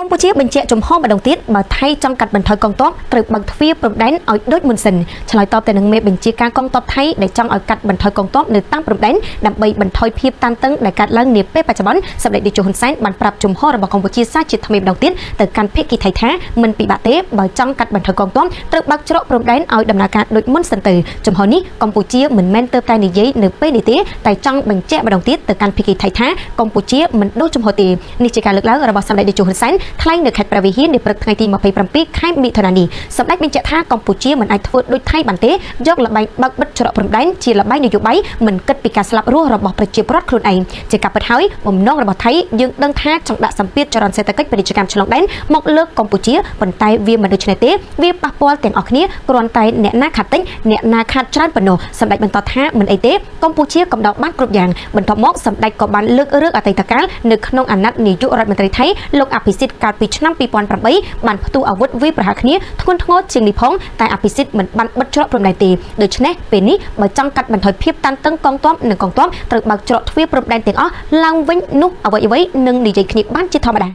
កម្ពុជាបញ្ជាក់ចំហម្ដងទៀតបើថៃចង់កាត់បន្ថយកងទ័ពត្រូវបើកទ្វារព្រំដែនឲ្យដូចមុនសិនឆ្លើយតបទៅនឹងមេបញ្ជាការកងទ័ពថៃដែលចង់ឲ្យកាត់បន្ថយកងទ័ពនៅតាមព្រំដែនដើម្បីបន្ថយភាពតានតឹងដែលកើតឡើងនាពេលបច្ចុប្បន្នសម្ដេចតេជោហ៊ុនសែនបានប្រាប់ជំហររបស់កម្ពុជាសាជាថ្មីម្ដងទៀតទៅកាន់ភាគីថៃថាមិនពិបាកទេបើចង់កាត់បន្ថយកងទ័ពត្រូវបើកច្រកព្រំដែនឲ្យដំណើរការដូចមុនសិនទៅជំហរនេះកម្ពុជាមិនមែនទើបតែនិយាយនៅពេលនេះទេតែចង់បញ្ជាក់ម្ដងទៀតទៅកាន់ភាគីថៃថាកម្ពុជាមិនដូរជំហរទេនេះជាការលើកឡើងរបស់សម្ដេចតេជោហ៊ុនសែនថ្លែងនៅខេត្តព្រះវិហារនាព្រឹកថ្ងៃទី27ខែមិថុនានេះសម្ដេចបញ្ជាក់ថាកម្ពុជាមិនអាចធ្វើដូចថៃបានទេយកល្បែងបើកបិទច្រកព្រំដែនជាល្បែងនយោបាយមិនគិតពីការស្លាប់រស់របស់ប្រជាពលរដ្ឋខ្លួនឯងជាការពិតហើយបំណងរបស់ថៃយើងដឹងថាចង់ដាក់សម្ពាធចរន្តសេដ្ឋកិច្ចពាណិជ្ជកម្មឆ្លងដែនមកលើកម្ពុជាប៉ុន្តែវាមិនដូច្នេះទេវាប៉ះពាល់ទាំងអស់គ្នាគ្រាន់តែអ្នកណាខាតតិចអ្នកណាខាតច្រើនប៉ុណ្ណោះសម្ដេចបន្តថាមិនអីទេកម្ពុជាកំដៅបានគ្រប់យ៉ាងបន្ទាប់មកសម្ដេចក៏បានលើករឿងអតីតកាលនៅក្នុងអាណត្តិនាយករដ្ឋមន្ត្រីថៃលោកអភិសិទ្ធកាលពីឆ្នាំ2008បានផ្ទុះអាវុធវាយប្រហារគ្នាធ្ងន់ធ្ងរជាងនេះផងតែអភិសិទ្ធមិនបានបិទច្រកព្រំដែនទេដូច្នេះពេលនេះបើចង់កាត់បន្ថយភាពតានតឹងកងទ័ពនិងកងទ័ពត្រូវបើកច្រកទ្វារព្រំដែនទាំងអស់ឡើងវិញនោះអ្វីៗនឹងនិយាយគ្នាបានជាធម្មតា។